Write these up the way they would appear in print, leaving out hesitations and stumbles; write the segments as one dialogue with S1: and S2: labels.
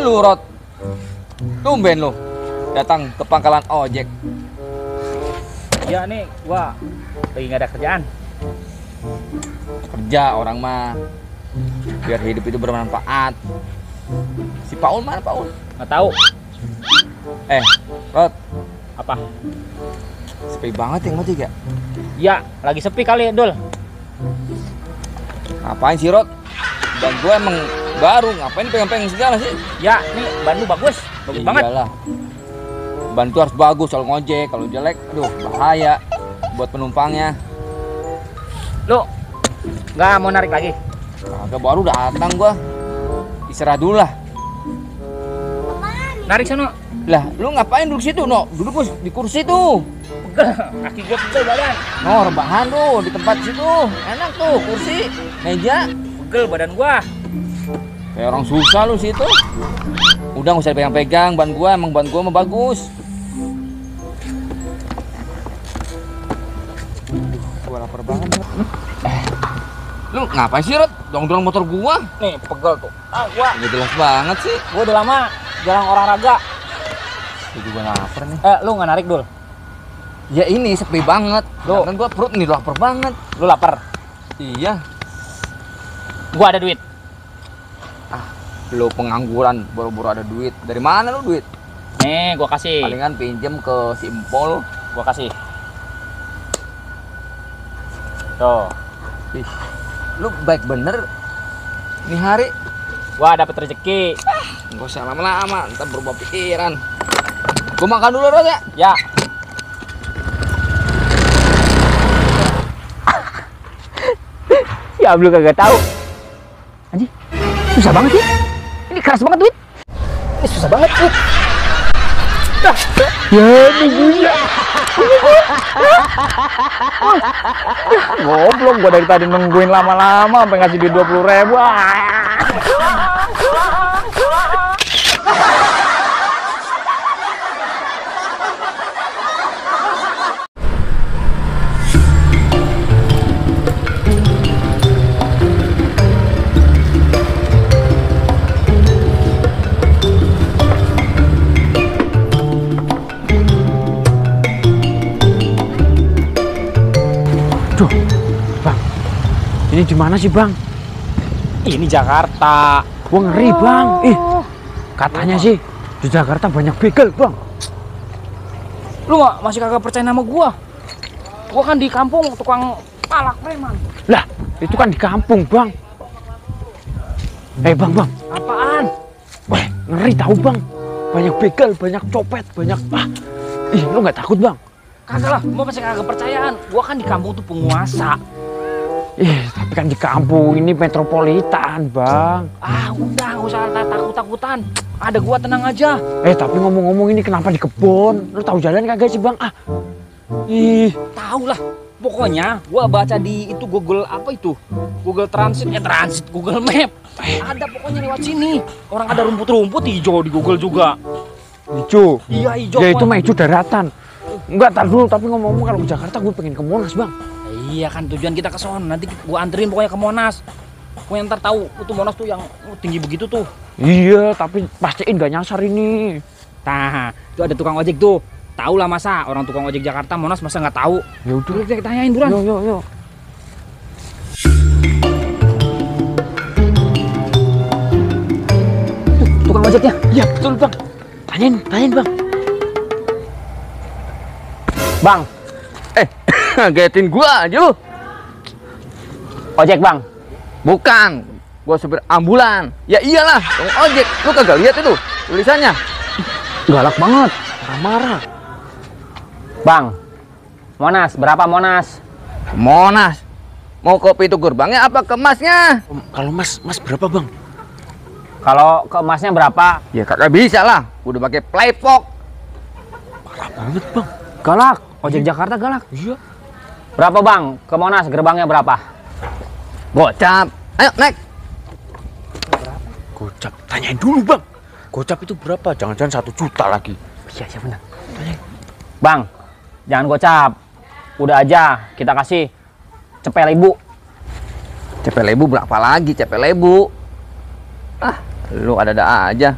S1: Tumben lu, Rod. Tumben lu datang ke pangkalan ojek.
S2: Ya nih, gua lagi nggak ada kerjaan.
S1: Kerja orang mah biar hidup itu bermanfaat. Si Paul mana Paul?
S2: Nggak tahu.
S1: Rod,
S2: Apa?
S1: sepi banget yang mati gak?
S2: Ya, lagi sepi kali, Dul.
S1: Ngapain sih Rod? Dan gue emang baru, ngapain pengen-pengen segala sih?
S2: Ya, nih ban lu bagus. Bagus banget.
S1: Iyalah. Ban tuh harus bagus kalau ngojek, kalau jelek, aduh bahaya buat penumpangnya.
S2: Lu nggak mau narik lagi?
S1: Agak baru datang gua. Istirahat dulu lah.
S2: Narik sana.
S1: Lah, lu ngapain duduk situ, No? Duduk di kursi tuh.
S2: Pegel, kaki gua pegel badan.
S1: No, rebahan tuh di tempat situ. Enak tuh, kursi, meja.
S2: Pegel badan gua.
S1: Kayak orang susah lu situ. Udah nggak usah pegang-pegang, ban gua mah bagus. Gua lapar banget. Lu ngapain sih, Rod? Dorong-dorong motor gua?
S2: Nih, pegel tuh. Gua
S1: Nggak jelas banget sih.
S2: gua udah lama jarang olahraga.
S1: Gua juga lapar nih.
S2: Lu nggak narik, Dul?
S1: Ya ini sepi banget.
S2: Lu.
S1: Kan gua perut nih lapar banget.
S2: Lu lapar?
S1: Iya.
S2: Gua ada duit.
S1: Lu pengangguran, boro-boro ada duit. Dari mana lu duit?
S2: Nih, gua kasih.
S1: Palingan pinjem ke si Empol.
S2: Gua kasih. Tuh,
S1: Ih, lu baik bener. Nih hari
S2: gua dapet rezeki.
S1: gak usah lama-lama, ntar berubah pikiran. Gua makan dulu, Rod ya.
S2: Ya. Ya, lu kagak tahu. Anjing, susah banget ya. Ini keras banget duit. Ini susah banget duit. Ya, nunggunya. Goblok, gua dari tadi nungguin lama-lama sampai ngasih duit 20.000.
S3: Ini di mana sih, Bang?
S2: Ini Jakarta.
S3: Gua ngeri, Bang. Katanya sih di Jakarta banyak begal, Bang.
S2: Lu masih kagak percaya nama gua? Gua kan di kampung tukang palak preman.
S3: Lah, itu kan di kampung, Bang. Bang.
S2: Apaan?
S3: Wah, ngeri tahu, Bang. Banyak begal, banyak copet, banyak lu nggak takut, Bang?
S2: Kagak lah, gua masih kagak percayaan. Gua kan di kampung tuh penguasa.
S3: Tapi kan di kampung ini metropolitan, Bang.
S2: Udah, nggak usah takut-takutan. Ada gua, tenang aja.
S3: Tapi ngomong-ngomong ini kenapa di kebun? Lu tahu jalan kagak sih, Bang?
S2: Tahu lah. Pokoknya gua baca di itu Google apa itu? Google Transit, Google Map. Ada pokoknya lewat sini. Orang ada rumput-rumput hijau di Google juga.
S3: Hijau.
S2: Iya, hijau.
S3: Ya itu mah hijau daratan. Enggak, tar dulu. Tapi ngomong-ngomong kalau ke Jakarta gue pengen ke Monas, Bang.
S2: Iya kan tujuan kita ke sana. Nanti gua anterin pokoknya ke Monas. Pokoknya ntar tahu itu Monas tuh yang tinggi begitu tuh.
S3: Iya, tapi pastiin gak nyasar ini.
S2: Nah, itu ada tukang ojek tuh. Tahu lah masa orang tukang ojek Jakarta Monas masa nggak tahu?
S3: Ya udah,
S2: kita tanyain buruan.
S3: Yuk.
S2: Tukang ojeknya.
S3: Iya, betul, Bang. Tanyain, Bang.
S2: Bang,
S1: Ngagetin gua aja lu.
S2: ojek, Bang.
S1: Bukan, gua supir ambulan. Ya iyalah, ojek. Lu kagak lihat itu tulisannya?
S3: Galak banget. Marah-marah.
S2: Bang, Monas, berapa Monas?
S1: Monas. Mau ke pintu gerbangnya apa ke masnya?
S3: Kalau mas berapa, Bang?
S2: Kalau ke emasnya berapa?
S1: Ya kagak bisa lah, udah pakai playpok.
S3: Parah banget, Bang.
S2: Galak, ojek Jakarta galak.
S3: Iya.
S2: Berapa, Bang? Ke Monas gerbangnya berapa?
S1: Gocap. Ayo naik.
S3: Gocap. Tanyain dulu, Bang. Gocap itu berapa? Jangan-jangan 1 juta lagi.
S2: Iya, benar. Bang, jangan gocap. Udah aja, kita kasih cepel ibu.
S1: Cepel ibu berapa lagi cepel ibu? Lu ada aja.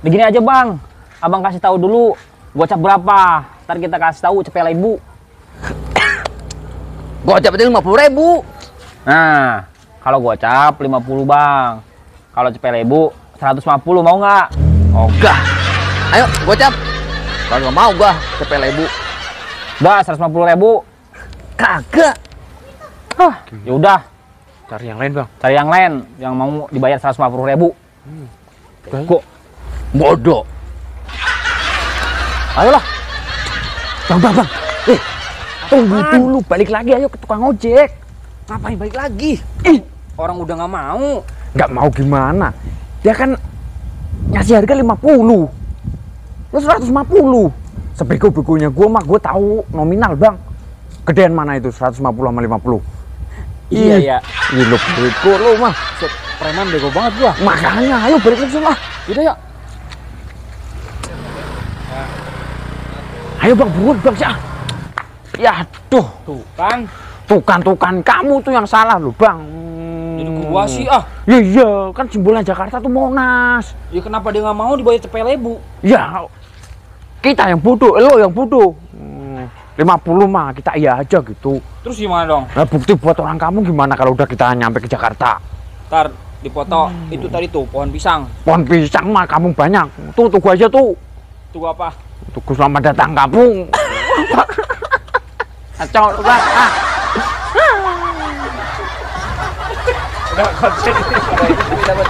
S2: Begini aja bang, abang kasih tahu dulu gocap berapa. Ntar kita kasih tahu cepet ibu.
S1: Gocap aja 50.000.
S2: Nah, kalau gocap 50 bang. Kalau cepet ibu 150 mau nggak?
S1: Ogah. Ayo gocap. Kalau nggak mau gua CP1.000.
S2: Udah 150.000.
S1: Kagak.
S2: Ya udah,
S3: Cari yang lain bang.
S2: cari yang lain yang mau dibayar 150.000. Kok
S1: Bodoh.
S2: ayolah.
S3: Bang. Tunggu dulu, balik lagi ayo ke tukang ojek.
S2: Ngapain balik lagi? Orang udah nggak mau.
S3: Nggak mau gimana? Dia kan ngasih harga 50. Lu 150. Sebego-begonya gua mah gua tahu nominal, Bang. Gedean mana itu 150 sama 50?
S2: Iya ya.
S3: Ih, lu bego lu mah.
S2: Preman bego banget gua.
S3: Makanya ayo balik lagi lah.
S2: Yaudah ya.
S3: Ayo Bang, buruan Bang sih. Ya aduh,
S2: Tuh kan.
S3: tukan kamu tuh yang salah loh, Bang.
S2: Jadi gua sih ah.
S3: Ya iya, kan simbolnya Jakarta tuh Monas.
S2: Ya kenapa dia nggak mau dibayar cepet-ibu?
S3: Ya, kita yang bodoh, lo yang bodoh. 50 mah kita iya aja gitu.
S2: Terus gimana dong?
S3: Nah, bukti buat orang kamu gimana kalau udah kita nyampe ke Jakarta?
S2: Ntar dipoto itu tadi tuh pohon pisang.
S3: Pohon pisang mah kamu banyak. Tuh, tunggu aja tuh.
S2: Tunggu apa?
S3: Tunggu selamat datang kampung. Kacau, Bang.
S2: Udah konsen. Dapat